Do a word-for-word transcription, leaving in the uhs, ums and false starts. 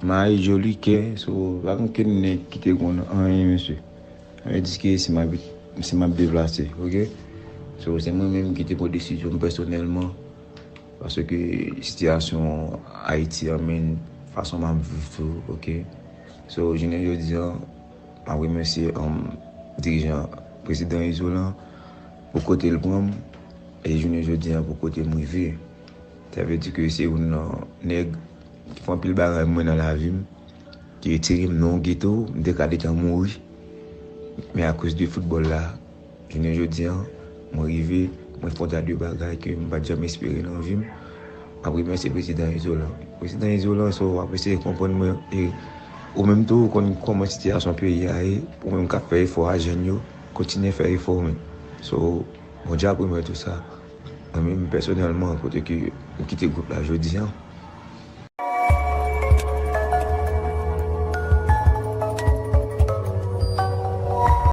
Mayi joli kè, so pa gen okenn nèg ki te konn anyen, mesye. Sa vle di ke si m ap, si m ap deplase, oke? So, se mwen menm ki te pran desizyon m pèsonèlman, paske sitiyasyon Ayiti an, men fason m ap viv tou, oke? So, jounen jodi an, m ap remèsye, um, dirijan, prezidan Izolan pou kote l pran m, e jounen jodi an pou kote m rive. Sa vle di ke se youn nan nèg ki fè anpil bagay mwen nan lavi m, ki retire m nan yon geto, m te ka deja mouri. Men akoz de foutbòl la, jounen jodi an, mwen rive, mwen fè yon ta de bagay ke m pa t janm espere nan vi m. M ap remèsye prezidan Izolan. Prezidan Izolan, so, w ap eseye konprann mwen, e ou menm tou, ou konn kòman sitiyasyon peyi a ye, ou menm k ap fè efò a jèn yo, kontinye fè efò w, men. So, Bondye ap remèt ou sa. Mwen menm, pèsonèlman, kote ke m kite gwoup la jodi an,